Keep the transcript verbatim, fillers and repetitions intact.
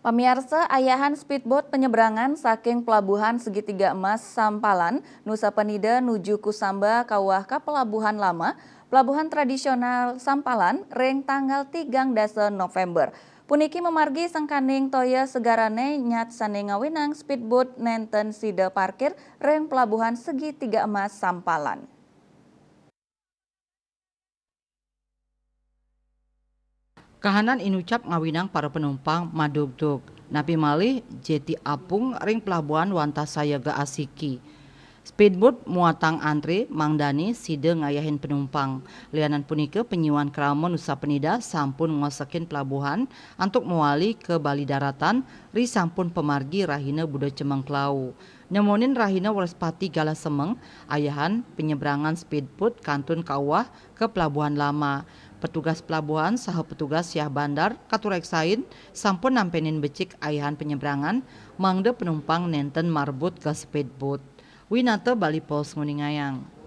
Pamiarsa, ayahan speedboat penyeberangan saking Pelabuhan Segitiga Emas Sampalan, Nusa Penida nuju Kusamba kawah ka Pelabuhan Lama, pelabuhan tradisional Sampalan, ring tanggal tigang dasa November. Puniki mamargi sangkaning toya segarane nyat sane ngawinang speedboat nenten sida parkir ring Pelabuhan Segitiga Emas Sampalan. Kahanan inucap ngawinang para penumpang madugdug. Napi malih jeti apung ring pelabuhan wantah sayaga asiki. Speedboat muatang antre mangdane sida ngayahin penumpang. Lianan punika, panyiuan krama Nusa Penida sampun ngosekin pelabuhan antuk mawali ka bali daratan ri sampun pamargi rahina Buda Cemeng Klau. Nemonin rahina Wrespati galah semeng, ayahan penyeberangan speedboat kantun kawah ka Pelabuhan Lama. Petugas pelabuhan saha petugas Syah Bandar katureksain sampun nampenin becik ayahan penyeberangan mangda penumpang nenten marebut ka speedboat. Winata Bali Post nguningayang.